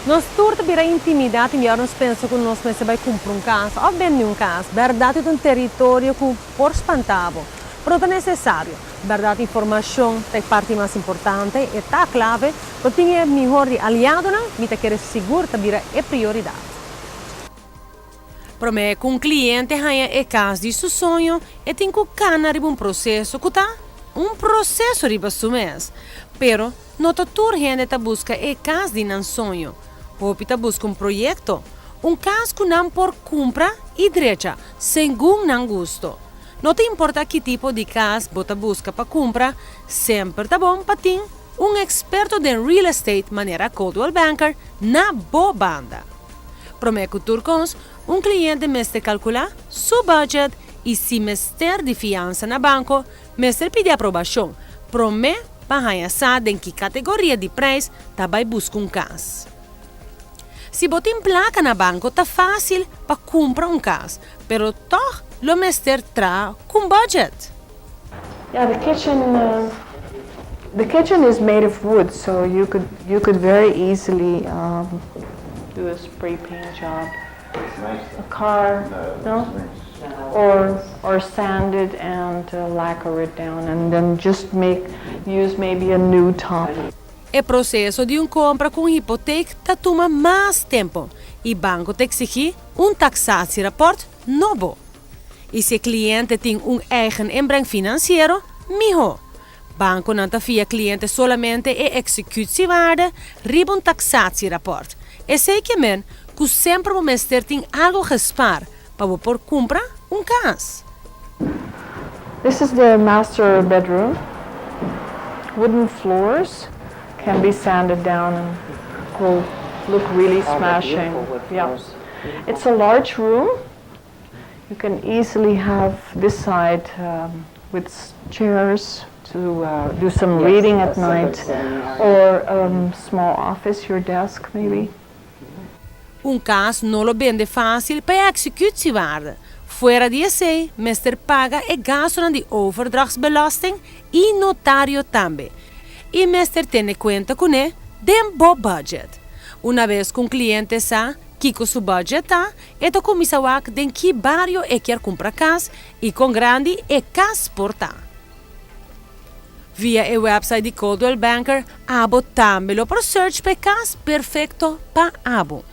Nos tur ta bira intimidá tin biaha nos pensa ku nos mester bai kumpra un kas òf bende un kas. Bèrdat e ta un teritorio ku por spantá bo, pero no ta nesesario. Bèrdat informashon ta e parti mas importante, e ta klave, pero tin e mihor di aliadonan, mi ta kere sigur ta bira e prioridat. Promé ku un kliente haña e kas di su soño, e tin ku kana riba un proseso ku ta un proseso riba su mes. Pero no ta tur hende ta buska e kas di nan soño. Hopi ta buska un proyekto, un kas ku nan por kumpra i drecha segun nan gusto. No ta importa ki tipo di kas bo ta buska pa kumpra, semper ta bon pa tin un eksperto den real estate manera Coldwell Banker na bo banda. Promé ku tur kos, un kliente mester kalkulá su budget i si mester di fiansa na banko, mester pidi aprobashon promé pa haña sa den ki kategoria di preis ta bai buska un kas. Si bo tin plaka na banko ta fásil pa kumpra un kas, pero tòg lo mester traha ku un budget. Yeah, the kitchen, the kitchen is made of wood, so you could you could very easily um, do a spray paint job. It's nice. A car, No, no? it's nice. Or or sand it and lacquer it down and then just make use maybe a new top. E proseso di un kompra ku un hipotek ta tuma mas tempu i banko ta eksigí un taksatierapport nobo. I si e kliente tin un eigen inbreng finansiero, mihó. Bankonan ta fia kliente solamente e executiewaarde riba un taksatierapport. Esei ke men ku semper bo mester tin algu gespaar pa bo por kumpra un kas. This is the master bedroom. Wooden floors can be sanded down and will look really Oh, they're smashing. beautiful wood Yeah. floors. It's a large room. You can easily have this side um, with chairs to do some Yes, reading at that's a good night sitting area. or um, small office, your desk maybe. Un kas no lo bende fásil pa e executiewaarde. Fuera di esei, mester paga e gastunan di overdrachtsbelasting i notario tambe. I mester tene kuenta kuné den bo budget. Unabes ku un kliente sa kiko su budget ta, e ta kuminsá wak den ki bario e kier kumpra kas i kon grandi e kas por ta. Via e website di Coldwell Banker abo tambe lo por search pa e kas perfekto pa abo.